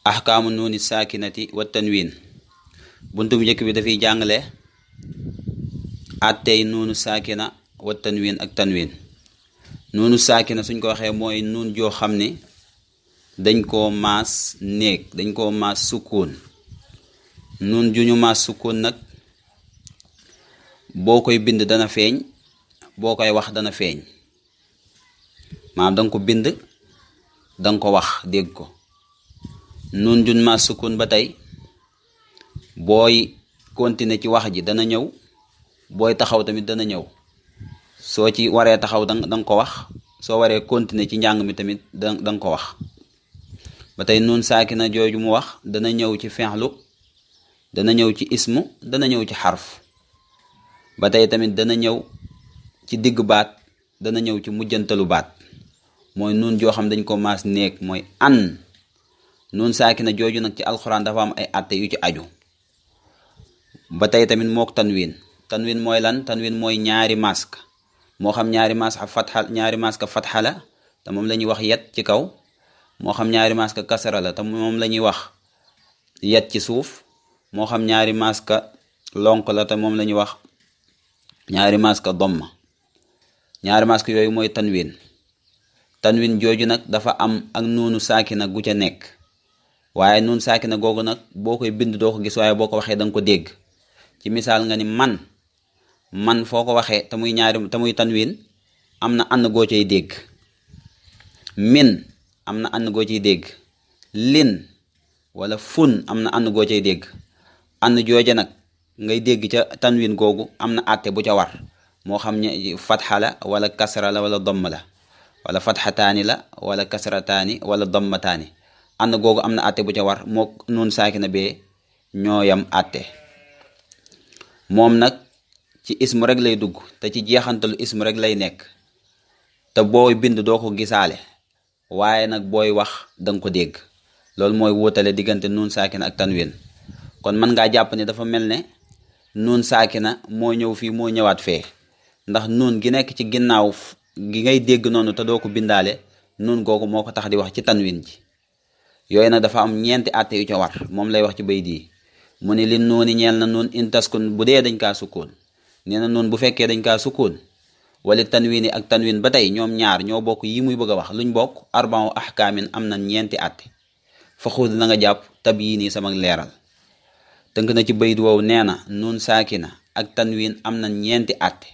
ahkaamu nuuni saakinati wa tanwin buntu bu njëkk bi dafay jàngale attey nuunu saakina wa tanwin ak tanwin. nuunu saakina suñ ko waxee mooy nuun joo xam ne dañ koo maas néeg, dañ koo maas sukkoon. nuun ju ñu maas sukkoon nag boo koy bind dana feeñ, boo koy wax dana feeñ. maanaam danga ko bind, danga ko wax dégg ko. nuun ju ñu maas sukkoon ba tey booy continuer ci wax ji dana ñëw, booy taxaw tamit dana ñëw. soo ci waree taxaw danga ko wax, soo waree continuer ci njàng mi tamit danga ko wax. ba tey nuun saakina jooju mu wax dana ñëw ci fi'lu, dana ñëw ci ismu, dana ñëw ci xarf. ba tey tamit dana ñëw ci digg baat, dana ñëw ci mujjantalu baat. mooy nuun joo xam dañ ko maas néeg, mooy an. nuun saakina jooju nag ci alxuraan dafa am ay àtte yu ci aju. ba tey tamit mook tanwin. tanwin mooy lan? tanwin mooy ñaari mask, moo xam ñaari maska fatxa la te moom la ñuy wax yet ci kaw, moo xam ñaari maska kasara la te moom la ñuy wax yet ci suuf, moo xam ñaari maska lonk la te moom la ñuy wax ñaari maska domma. ñaari maska yooyu mooy tanwin. tanwin jooju nag dafa am ak nuunu saakina gu ca nekk, waaye nuun saakina googu nag boo koy bind doo ko gis, waaye boo ko waxee danga ko dégg. ci misaal nga ni man foo ko waxee te muy tanwin am na ànd goo cay dégg. min am na ànd goo ciy dégg. lin wala fun am na ànd goo cay dégg. ànd jooja nag ngay dégg ca tanwin googu am na àtte bu ca war, moo xam ne fatxa la wala kasra la wala domm la, wala fatxataani la wala kasrataani wala dommataani. ànd googu am na àtte bu ca war, moo nuun saakina bee ñooyam àtte. moom nag ci ismu rek lay dugg te ci jeexantalu ismu rek lay nekk, te booy bind doo ko gisaale, waaye nag booy wax danga ko dégg. loolu mooy wutale diggante nuun saakina ak tanwin. kon mën ngaa jàpp ne dafa mel ne nuun saakina moo ñëw fii moo ñëwaat fee, ndax nuun gi nekk ci ginnaaw gi ngay dégg noonu te doo ko bindaale, nuun googu moo ko tax di wax ci tanwin ji. yooyu nag dafa am ñeenti àtte yu ca war, moom lay wax ci bayt yi. mu ne li nuuni ñeel na nuun in taskun bu dee dañ kaa sukkoon. nee na nuun bu fekkee dañ kaa sukkoon, wala tanwin ak tanwin ba tey ñoom ñaar ñoo bokk yi muy bëgg a wax. luñ bokk? arba'u ahkaamin, am na ñeenti àtte. fa xud na nga jàpp tab yii nii sama leeral. tënk na ci bayit woowu, nee na nuun saakina ak tanwin am na ñeenti àtte.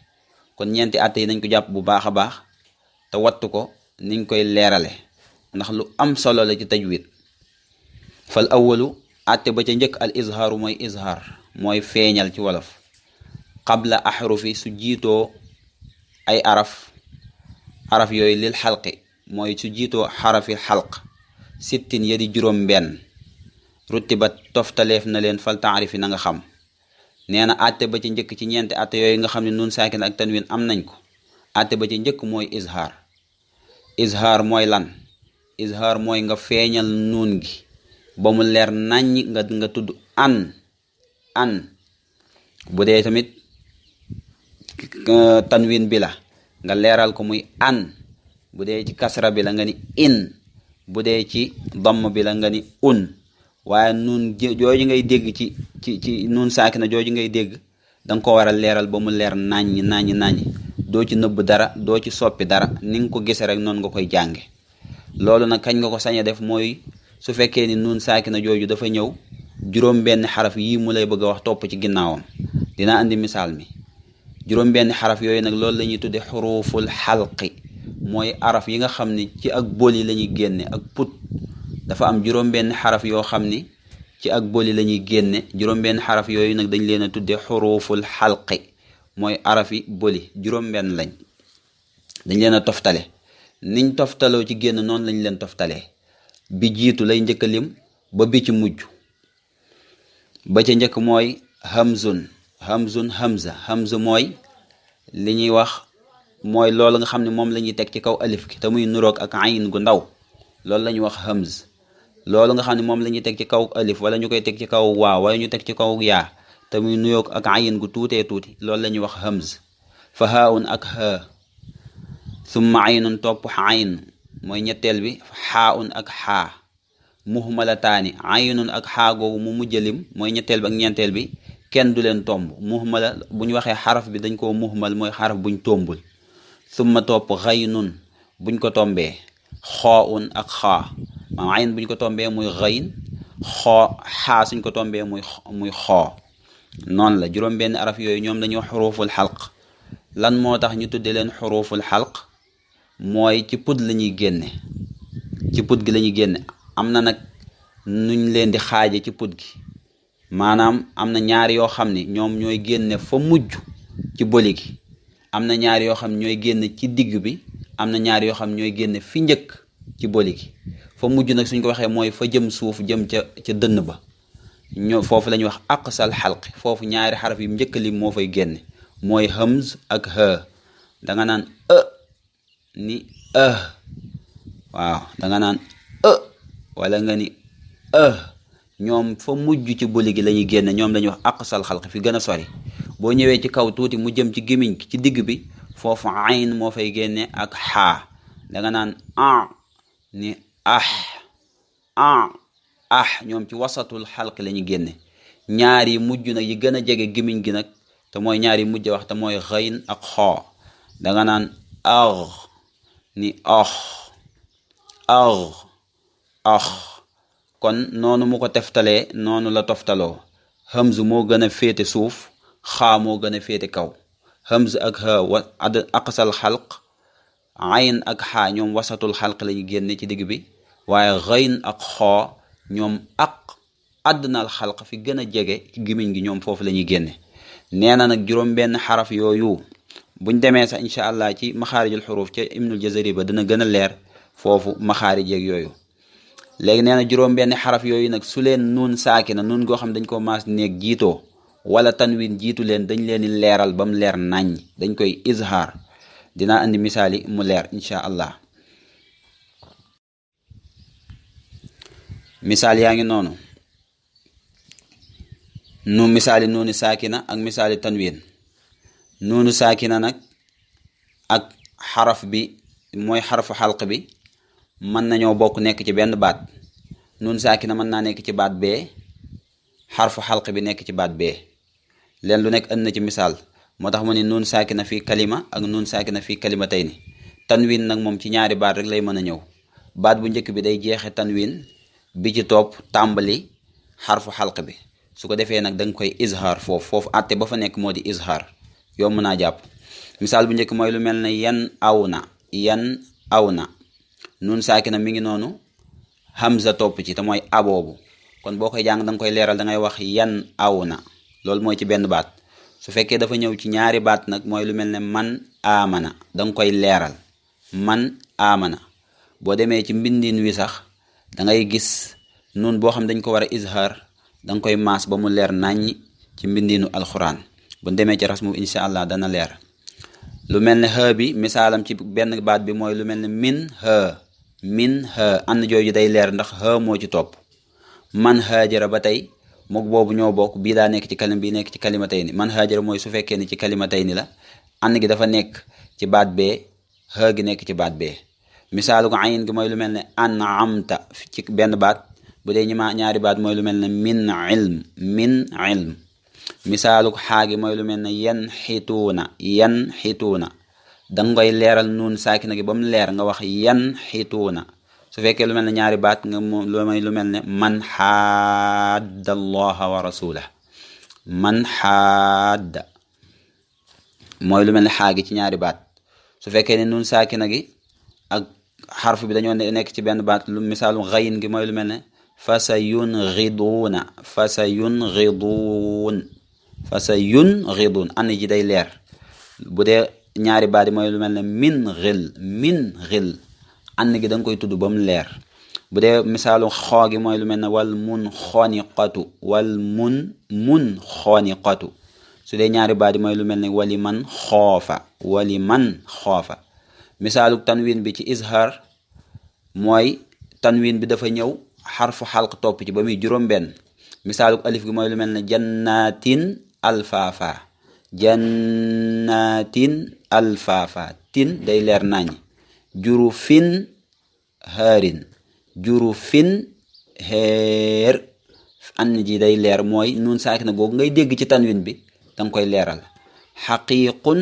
kon ñeenti àtte yi nañ ko jàpp bu baax a baax te wattu ko niñ koy leerale, ndax lu am solo la ci tajwid. fal awalu àtte ba ca njëkk al izhaaru mooy izhaar, mooy feeñal ci wolof. qabla ahrufi su jiitoo ay araf yooyu lil xalqi mooy su jiitoo xarafi xalq sittin ya di juróom benn rutibat toftaleef na leen fal taarifi na nga xam. nee na àtte ba ci njëkk ci ñeenti àtte yooyu nga xam ne nuun saakin ak tanwin am nañ ko, àtte ba ci njëkk mooy izhaar. izhaar mooy lan? izhaar mooy nga feeñal nuun gi ba mu leer naññi, nga tudd an. bu dee tamit tanwin bi la nga leeral ko muy an. bu dee ci kasra bi la nga ni in. bu dee ci damm bi la nga ni un. waaye nuun jooju ngay dégg ci nuun saakina jooju ngay dégg danga ko war a leeral ba mu leer naññi. doo ci nëbb dara, doo ci soppi dara, ni nga ko gisee rek noonu nga koy jànge. loolu nag kañ nga ko sañ a def mooy su fekkee ni nuun saakina jooju dafa ñëw juróom benn xaraf yii mu lay bëgg a wax topp ci ginnaawam. dina andi misaal mi. juróom benn xaraf yooyu nag loolu la ñuy tudde xuruful xalqi, mooy araf yi nga xam ni ci ak boli la ñuy génne ak put. dafa am juróom benn xaraf yoo xam ni ci ak boli la ñuy génne. juróom benn xaraf yooyu nag dañ leen a tudde xuruful xalqi, mooy arafi boli. juróom benn lañ, dañ leen a toftale. niñ toftaloo ci génn noonu lañ leen toftalee. bi jiitu lay njëkk a lim ba bi ci mujj. ba ca njëkk mooy hamza. hamza mooy li ñuy wax, mooy loolu nga xam ne moom la ñuy teg ci kaw alif ki te muy nuroog ak ayin gu ndaw, loolu la ñuy wax hamz. loolu nga xam ne moom la ñuy teg ci kaw alif, wala ñu koy teg ci kaw waaw, wala ñu teg ci kaw yaa te muy nuroog ak ayin gu tuutee tuuti, loolu la ñuy wax hamz. fa haun ak ha, summa aynun topp ayn mooy ñetteel bi. xaaun ak xaa, muhmalataani aynun ak xaagoogu mu mujjalim mooy ñetteel bi ak ñeenteel bi kenn du leen tomb muhmala bu ñu waxee xaraf bi dañ koo muhmal mooy xaraf buñ tombul summa topp xaynun buñ ko tombee xooun ak xaa maam ayn buñ ko tombee muy xayn xaa suñ ko tombee muy xoo noonu la juróom-benn araf yooyu ñoom dañuy wax xuruful xalq lan moo tax ñu tudde leen xuruful xalq mooy ci pud la ñuy génne ci pud gi la ñuy génne am na nag nuñ leen di xaaje ci pud gi maanaam am na ñaar yoo xam ne ñoom ñooy génne fa mujj ci boli gi am na ñaar yoo xam ne ñooy génne ci digg bi am na ñaar yoo xam ne ñooy génne fi njëkk ci boli gi fa mujj nag suñ ko waxee mooy fa jëm suuf jëm ca dënn ba foofu la ñuy wax aqsal xalqi foofu ñaari xaraf yi njëkk li moo fay génne mooy hamz ak ha danga naan ni waaw danga naan wala nga ni ñoom fa mujj ci boli gi la ñuy génne ñoom la ñuy wax aqsal xalqi fi gën a sori boo ñëwee ci kaw tuuti mu jëm ci gémmiñ ci digg bi foofu ayn moo fay génne ak xaa danga naan ni ñoom ci wasatul xalq la ñu génne ñaar yi mujj nag yi gën a jege gémmiñ gi nag te mooy ñaar yi mujj wax te mooy xayn ak xoo danga naan ni kon noonu mu ko teftalee noonu la toftaloo hamz moo gën a féete suuf xaa moo gën a féete kaw hamz ak ha aqsal xalq ayn ak xaa ñoom wasatul xalq la ñu génne ci digg bi waaye xayn ak xoo ñoom adnal xalq fi gën a jege ci gémmiñ gi ñoom foofu la ñuy génne nee na nag juróom-benn xaraf yooyu buñ demee sax incha allah ci maxaarijul xuruf ca ibnul jazari ba dina gën a leer foofu maxaarij yeeg yooyu léegi nee na juróom-benn xaraf yooyu nag su leen nuun saakina nuun goo xam dañ ko maas néeg jiitoo wala tanwin jiitu leen dañ leen di leeral ba mu leer naññ dañ koy izhaar dinaa andi misaali mu leer incha allah misaal yaa ngi noonu misaali nuuni saakina ak misaali tanwin nuunu saakina nag ak xaraf bi mooy xarafu xalq bi mën nañoo bokk nekk ci benn baat nuun saakina mën naa nekk ci baat bee xarfu xalq bi nekk ci baat bee leen lu nekk ënd na ci misaal moo tax mu ne nuun saakina fii kalima ak nuun saakina fii kalimatayni tanwin nag moom ci ñaari baat rek lay mën a ñëw baat bu njëkk bi day jeexe tanwin bi ci topp tàmbali xarfu xalq bi su ko defee nag da nga koy izhaar foofu àtte ba fa nekk moo di izhaar yomb naa jàpp misaal bu njëkk mooy lu mel ne yan aw na nuun saakina mi ngi noonu hamza topp ci te mooy aboobu kon boo koy jàng da nga koy leeral da ngay wax yan aw na loolu mooy ci benn baat su fekkee dafa ñëw ci ñaari baat nag mooy lu mel ne man amana da nga koy leeral man amana boo demee ci mbindin wi sax da ngay gis nuun boo xam dañ ko war a izhaar da nga koy maas ba mu leer naññ ci mbindinu alxuraan bu demee ci rasmu incha allah dana leer lu mel ne ha bi misaalam ci benn baat bi mooy lu mel ne min ha ànd jooju day leer ndax ha moo ci topp man haajara ba tey mook boobu ñoo bokk bii daa nekk ci kalim bii nekk ci kalimatayni man haajara mooy su fekkee ni ci kalimatayni la ànd gi dafa nekk ci baat bee ha gi nekk ci baat bee misaalu ko ayin gi mooy lu mel ne an'amta ci benn baat bu dee ñaari baat mooy lu mel ne min ilm misaalu ko xaa gi mooy lu mel ne yan xituuna danga koy leeral nuun saakina gi ba mu leer nga wax yan xituuna su fekkee lu mel ne ñaari baat nga moom lu mel ne man xaadda allaha wa rasulah man xaadda mooy lu mel ne xaa gi ci ñaari baat su fekkee ne nuun saakina gi ak xarf bi dañoo nekk ci benn baat lu misaalu xayin gi mooy lu mel ne fa sa yungiduun ànd ji day leer bu dee ñaari baat yi mooy lu mel ne min xil ànd gi da nga koy tudd ba mu leer bu dee misaalu xoo gi mooy lu mel ne wal mun xoniqatu su dee ñaari baat yi mooy lu mel ne wali man xoofa misaalu tanwin bi ci izhar mooy tanwin bi dafa ñëw xarfu xalq topp ci ba muy juróom-benn misaalu alif gi mooy lu mel ne jannatin alfaafa tin day leer nañ jurufin xeer an ji day leer mooy nuun saakina googu ngay dégg ci tanwin bi danga koy leeral. xaqiiqun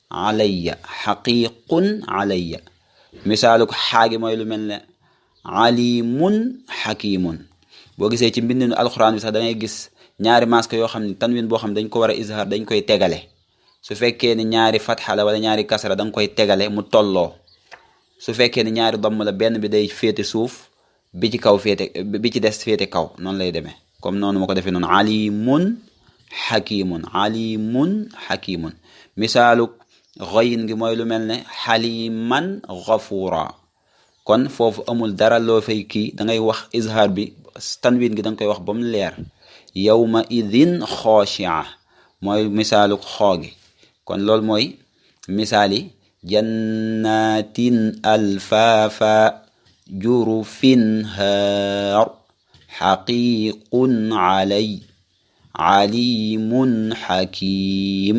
alayya xaqiiqun alayya misaalu ko xaagi mooy lu mel ne alimun xakimun. boo gisee ci mbindinu alxuraan bi sax da ngay gis ñaari masque yoo xam ne tanwin boo xam ne dañ ko war a izhar dañ koy tegale. su fekkee ni ñaari fatxa la wala ñaari kasra da nga koy tegale mu tolloo. su fekkee ni ñaari damm la benn bi day féete suuf bi ci kaw féete bi ci des féete kaw noonu lay demee comme noonu ma ko defee noonu alimun xakimun. misaalu xoyin gi mooy lu mel ne xaliman xafura. kon foofu amul dara loo fay kii da ngay wax izhar bi tanwin gi da nga koy wax ba mu leer. yawma idin xaashia mooy misaalu xoo gi. kon loolu mooy misaali jannatin alfaafa jurufin haar xaqiiqun alay alimun xakim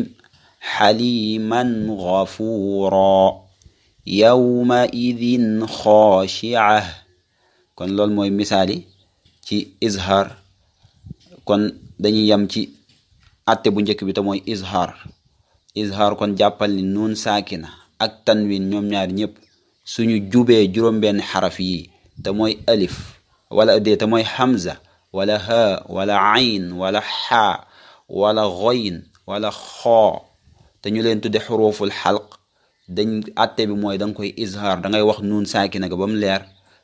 xaliman gafuura yawma idin xaashia. kon loolu mooy misaali ci izhar. kon dañuy yam ci atte bu njëkk bi te mooy izhar. kon jàppal ni nuun saakina ak tanwin ñoom ñaar ñëpp suñu jubee juróom-benn xaraf yi te mooy alif wala te mooy hamza wala ha wala ayn wala xaa wala ghayn wala xoo te ñu leen tudde xuruful xalq dañ atte bi mooy da nga koy izhar. da ngay wax nuun saakina ga ba mu leer.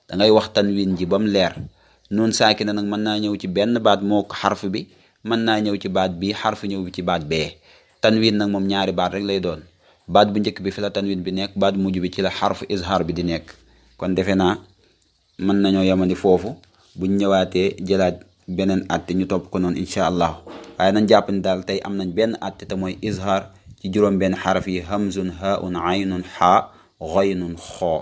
da ngay wax tanwin ji ba mu leer. nuun saakina nag mën naa ñëw ci benn baat moo ko xarf bi mën naa ñëw ci baat bi xarf ñëw ci baat bee. tanwin nag moom ñaari baat rek lay doon. baat bu njëkk bi fi la tanwin bi nekk baat bu mujj bi ci la xarf izhar bi di nekk. kon defe naa mën nañoo yamandi foofu buñ ñëwaatee jëlaat beneen atte ñu topp ko noonu incha allah. waaye nañ jàpp ni daal tey am nañ benn atte te mooy izhar ci juróom benn xaraf yi hamzun haun aynun xaa ghaynun xoo.